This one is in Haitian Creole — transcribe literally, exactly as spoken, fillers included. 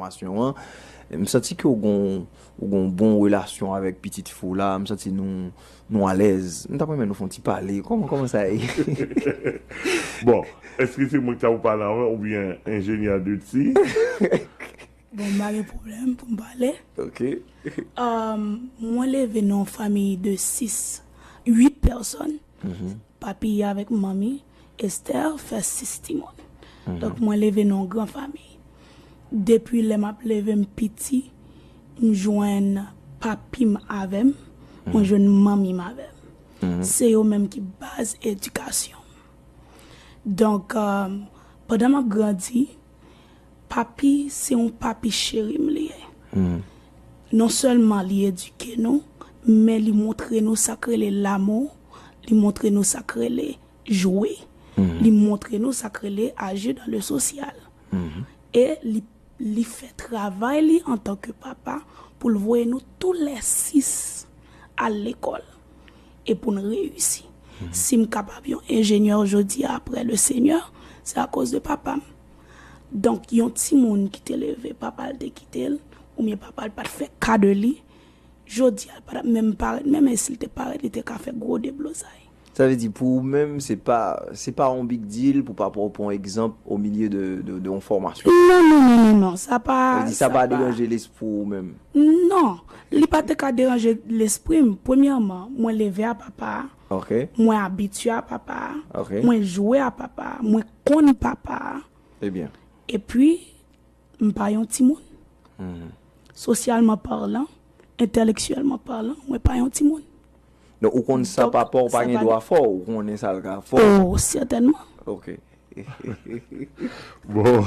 fòmasyon an. M santi ke w gon, w gon bon relasyon avèk pitit fi w la. M santi nou, nou alèz. M t ap renmen nou fè yon ti pale. Kòman, kòman sa ye? Bon, èske se mwen ki ta pou pale anvan oubyen enjenyè Dutty? Bon, m pa gen pwoblèm pou m pale. Ok. Um, mwen leve nan yon fanmi de sis, uit pèsòn. Papi avèk manmi, Esther, fè sis timoun. Donk, mwen leve nan yon gran fanmi. Depi lè m ap leve m piti, m jwenn papi m avè m, mwen jwenn manmi m avè m. Se yo menm ki baz edikasyon m. Donk, um, pandan m ap grandi, papi se yon papi cheri m li ye. Non sèlman li edike nou, men li montre nou sa k rele lamou, li montre nou sa k rele jwe, li montre nou sa k rele aji dan le sosyal. E li, li fè travay li antanke papa pou l voye nou tou lè sis al lekòl e pou n reyisi. Si m kapab yon enjenyè jodi a apre le Senyè, se akoz de papa m. Donk, yon timoun ki te leve, papa l te kite l, oubyen papa l pa t fè ka de li, jodi a l pa t ap menm parèt, menm e si l te parèt, li te ka fè gwo deblozay. Sa vle di pou ou menm, se pa, se pa yon big deal pou papa w pran egzanp o milye de, de, de yon fòmasyon. Non, non, non, non, non, sa pa. Sa vle di sa pa deranje lespri w menm. Non, li pa te ka deranje lespri m. Premyèman, mwen leve a papa a, Ok. mwen abitye a papa a, Ok. mwen jwe a papa a, mwen konn papa a. Ebyen. Epi, m pa yon timoun. Sosyalman palan, entèlektyèlman palan, mwen pa yon timoun. Donk, ou konn sa Donk, papa w pa sa gen pa dwa fè w, ou konnen sa l ka fè. Oh, sètènman. Ok. Bon.